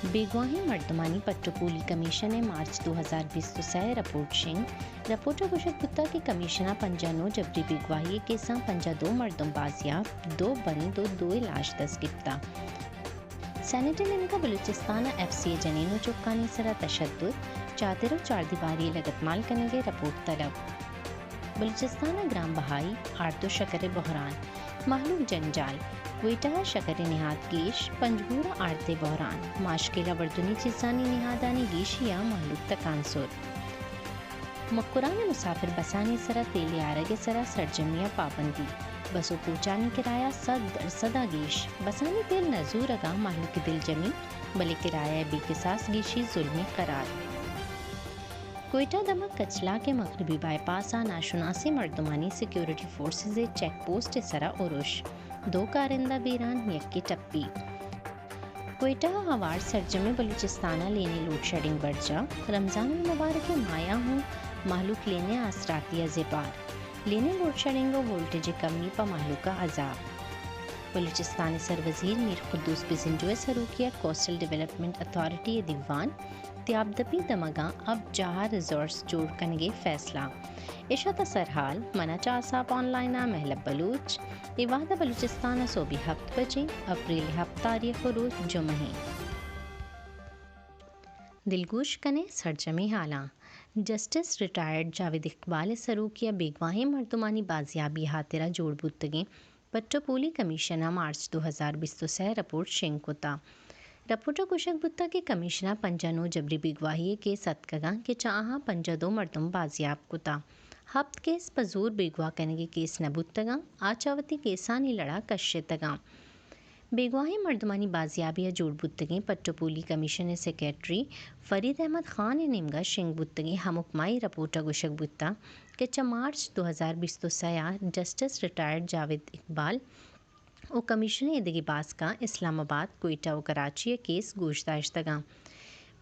بیگواہیں مردمانی پٹ ءُ پولی کمیشن ءِ مارچ دو ہزار بیست ءُ سئے ءِ رپورٹ شنگ۔ رپورٹ ءَ گوشگ بوتگ کہ کمیشن ءَ پنجاہ نو جبری بیگواہی ءِ کیساں پنجاہ دو مردم بازیاب، دو بند ءُ دوئے لاش دست گپتگ۔ سینیٹ ءِ نیمگ ءَ بلوچستان ءَ ایف سی ءِ جنین ءُ چکانی سرا تشدد، چادر ءُ چاردیواری ءِ لگتمال کنگ ءِ رپورٹ طلب۔ بلوچستان ءَ گران بہائی، آرت ءُ شکر ءِ بحران، مہلوک جنجال، کوئٹہ ءَ شکر ءِ نہاد گیش، پنجگور ءَ آرت ءِ بحران، ماشکیل ءَ وردنی چیزانی نہادانی گیشی ءَ مہلوک تکانسر۔ مکران ءَ مسافر بسانی سرا تیل ءِ آرگ ءِ سرا سرجمی ءَ پابندی، بس ءُ کوچانی کرایہ سد درسد ءَ گیش، بسانی تیل نہ زورگ ءَ مہلوک ءِ دلجمی، بلے کرایہ ءِ بے کساس گیشی ظلمے قرار۔ کوئٹہ دمگ کچلاک ءِ مغربی بائی پاس ءَ ناشناسیں مردمانی سیکورٹی فورسز ءِ چیک پوسٹ ءِ سرا ارش، دو کارندہ بیران، یکے ٹپی۔ کوئٹہ ءَ ہوار سرجمیں بلوچستان ءَ لین ءِ لوڈشیڈنگ برجاہ، رمضان المبارک ءِ ماہ ءَ ہوں مہلوک لین ءِ آسراتی ءَ زبہر، لین ءِ لوڈشیڈنگ ءُ وولٹیج ءِ کمی پہ مہلوک ءَ عذاب۔ بلوچستان ءِ سروزیر میر قدوس بزنجو ءِ سروکی ءَ کوسٹل ڈویلپمنٹ اتھارٹی ءِ دیوان، تیابدپی دمگاں آبجاہ ءَ ریزورٹس جوڑ کنگ ءِ فیصلہ۔ اش ات سرحال، من ءَ چہ آساپ آن لائن ءَ مہلب بلوچ۔ اے وہد ءَ بلوچستان ءَ سہبی ہپت بجے، اپریل ءِ ہپت تاریخ ءُ روچ جمعہ ایں۔ دلگوش کن ئے سرجمیں ہالاں۔ جسٹس ریٹائرڈ جاوید اقبال ءِ سروکی ءَ بیگواہیں مردمانی بازیابی ءِ ہاترا جوڑ بوتگیں پٹ ءُ پولی کمیشن ءَ مارچ دو ہزار بیست ءُ سئے ءِ رپورٹ شنگ کتگ۔ رپورٹ ءَ گوشگ بوتگ کہ کمیشن ءَ پنجاہ نو جبری بیگواہی ءِ کیس اتکگ انت کہ چہ آہاں پنجاہ دو مردم بازیاب کتگ۔ ہپت کیس پہ زور بیگواہ کنگ ءِ کیس نہ بوتگ انت، آ چہ وتی کیسانی لڑ ءَ کشتگ انت۔ بیگواہیں مردمانی بازیابی ءَ جوڑ بوتگیں پٹ ءُ پولی کمیشن ءِ سیکرٹری فرید احمد خان ءِ نیمگ ءَ شنگ بوتگیں ہمک ماہی رپورٹ ءَ گوشگ بوتگ کہ چہ مارچ دو ہزار بیست ءُ سئے ءَ جسٹس ریٹائرڈ جاوید اقبال ءُ کمیشن ءِ ایدگہ باسکاں اسلام آباد، کوئٹہ ءُ کراچی ءَ کیس گوش داشتگ انت۔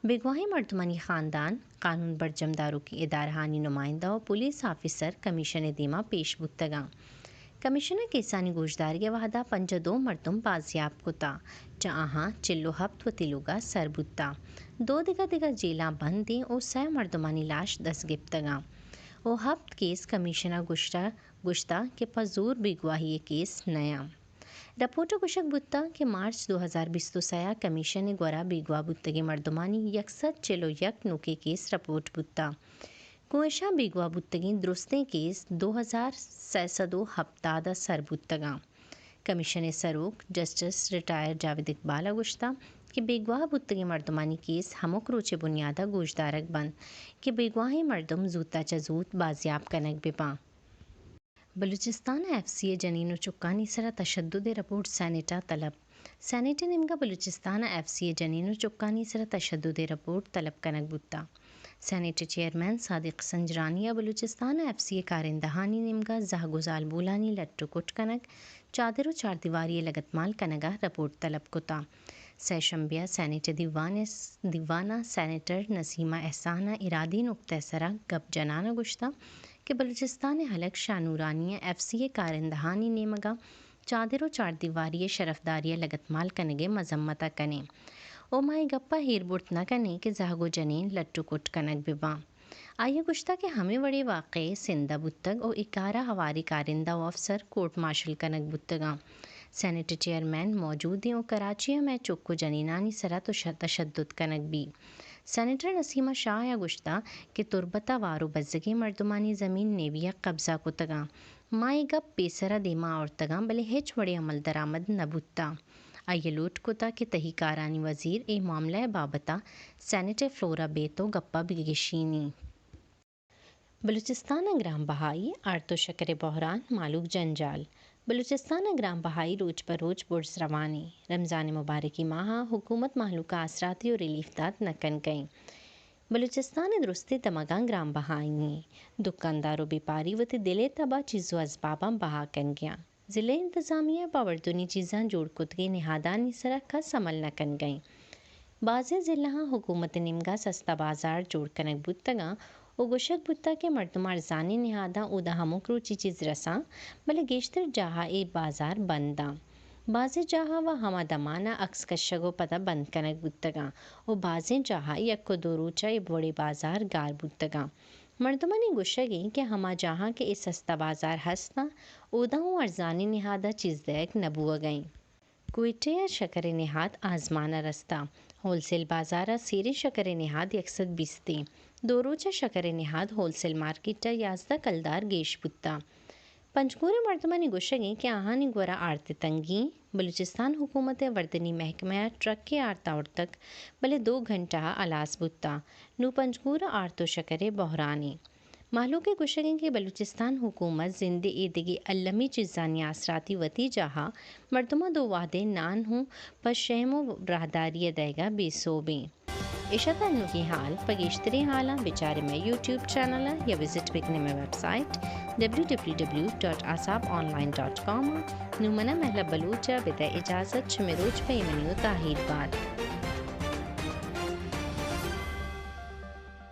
بیگواہیں مردمانی خاندان، قانون برجم داروکیں ادارہانی نمائندہ ءُ پولیس آفیسر کمیشن ءِ دیما پیش بوتگ انت۔ کمیشن ءَ کیسانی گوشدارگ ءِ وہدا پنجاہ دو مردم بازیاب کتگ، چہ آہاں چل ءُ ہپت وتی لوگ ءَ سر بوتگ، دو دگہ دگہ جیلاں بند ایں ءُ سئے مردمانی لاش دست گپتگ انت ءُ ہپت کیس کمیشن ءَ گوشتگ، گوشتگ کہ پہ زور بیگواہی ءِ کیس نہ انت۔ رپورٹ ءَ گوشگ بوتگ کہ مارچ دو ہزار بیست ءُ سئے ءَ کمیشن ءِ گورا بیگواہ بوتگیں مردمانی یک سد چل ءُ یک نوکیں کیس رپورٹ بوتگ۔ گوں اشاں بیگواہ بوتگیں درستیں کیس دو ہزار سئے سد ءُ ہپتاد ءَ سر بوتگ انت۔ کمیشن ءِ سروک جسٹس ریٹائر جاوید اقبال ءَ گوشتگ کہ بیگواہ بوتگیں مردمانی کیس ہمک روچ ءِ بنیاد ءَ گوشدارگ بنت کہ بیگواہیں مردم زوت ءَ چہ زوت بازیاب کنگ بہ بنت۔ بلوچستان ءَ ایف سی ءِ جنین ءُ چکانی سرا تشدد ءِ رپورٹ سینیٹ ءَ طلب۔ سینیٹ ءِ نیمگ ءَ بلوچستان ءَ ایف سی ءِ جنین ءُ چکانی سرا تشدد ءِ رپورٹ طلب کنگ بوتگ۔ سینیٹ ءِ چیئرمین صادق سنجرانی ءَ بلوچستان ءَ ایف سی ءِ کارندہانی نیمگ ءَ زہگ ءُ زالبولانی لٹ ءُ کٹ کنگ، چادر ءُ چاردیواری ءِ لگتمال کنگ ءَ رپورٹ طلب کتگ۔ سئے شنبے ءَ سینیٹ ءِ دیوان ءِ س-، دیوان ءَ سینیٹر نسیمہ احسان ءَ ارادی نکتہ ءِ سرا گپ جنان ءَ گوشتگ کہ بلوچستان ءِ ہلک شاہ نورانی ءَ ایف سی ءِ کارندہانی نیمگ ءَ چادر ءُ چاردیواری ءِ شرفداری ءِ لگتمال کنگ ءِ مذمت ءَ کنیں ءُ ما اے گپ ءَ ایر برت نہ کنیں کہ زہگ ءُ جنین لٹ ءُ کٹ کنگ بہ باں۔ آئی ءَ گوشتگ کہ ہمے وڑیں واقعے سندھ ءَ بوتگ ءُ اے کار ءَ ہواریں کارندہ ءُ افسر کورٹ مارشل کنگ بوتگ انت۔ سینیٹ ءِ چیئرمین موجود ایں ءُ کراچی ءَ مئے چک ءُ جنینانی سرا تش-، تشدد کنگ بیت۔ سینیٹر نسیمہ شاہ ءَ گوشتگ کہ تربت ءَ وار ءُ بزگیں مردمانی زمین نیوی ءَ قبضہ کتگ انت۔ ما اے گپ پیسر ءَ دیما آورتگ انت، بلے ہچ وڑیں عمل درآمد نہ بوتگ۔ آئی ءَ لوٹ کتگ کہ تہی کارانی وزیر اے معاملہ ءِ بابت ءَ سینیٹ ءِ فلور ءَ بیت ءُ گپ ءَ بہ گشینی۔ بلوچستان ءَ گران بہائی، آرت ءُ شکر ءِ بحران، مہلوک جنجال۔ بلوچستان ءَ گران بہائی روچ پہ روچ برز روان ایں۔ رمضان ءِ مبارکیں ماہ ءَ حکومت مہلوک ءَ آسراتی ءُ ریلیف دات نہ کنگ ءَ ایں۔ بلوچستان ءِ درستیں دمگاں گران بہائی ایں۔ دکاندار ءُ بیپاری وتی دل ءِ تب ءَ چیز ءُ ازباباں بہا کنگ ءَ اَنت۔ ضلعی انتظامیہ ءِ پہ وردنی چیزاں جوڑ کتگیں نہادانی سرا کس عمل نہ کنگ ءَ اِنت۔ بازیں ضلعاں حکومت ءِ نیمگ ءَ سستا بازار جوڑ کنگ بوتگ اَنت ءُ گوشگ بوتگ کہ مردماں ارزانیں نہاداں اودا ہمک روچی چیز رساں، بلے گیشتر جاہ ءَ اے بازار بند اَنت۔ بازیں جاہ ءَ وَ ہما دمان ءَ اکس کشگ ءُ پدا بند کنگ بوتگ اَنت ءُ بازیں جاہ ءَ یک ءُ دو روچ ءَ اے وڑیں بازار گار بوتگ اَنت۔ مردمانی گوشگ اِنت کہ ہما جاہاں کہ اے سستا بازار ہست اَنت، اودا اوں ارزانی نہاد ءَ چیز دئیگ نہ بوگ ءَ اِنت۔ کوئٹہ ءَ شکر ءِ نہاد آزمان ءَ رستہ۔ ہول سیل بازار ءَ سیریں شکر ءِ نہاد یک سد بیست اِنت۔ دو روچ ءَ شکر ءِ نہاد ہول سیل مارکیٹ ءَ یازدہ کلدار گیش بوتہ۔ پنجگور ءِ مردمانی گوشگ اِنت کہ آہانی گورا آرت ءِ تنگی اِنت۔ بلوچستان حکومت ءِ وردنی محکمہ ءَ ٹرکے آرت آورتگ، بلے دو گھنٹہ ءَ ہلاس بوتہ۔ نوں پنجگور ءَ آرت ءُ شکر ءِ بحران اِنت۔ مہلوک ءِ گوشگ اِنت کہ بلوچستان حکومت زند ءِ اے دگہ المی چیزانی آسراتی وتی جاہ ءَ، مردماں دو وہدے نان ہوں پہ شیم ءُ راہداری ءَ دئیگ ءَ بے سوب اِنت۔ اِش اَت انوگیں ہال۔ پہ گیشتریں ہالاں بچارے مئے یوٹیوب چینل ءَ یا وزٹ بکنے مئے website W W W dot asap online dot com ءَ۔ نوں من ءَ مہلب بلوچ ءَ بدئے اجازت، چہ مروچ پہ ایمنی ءُ تاہیر بات۔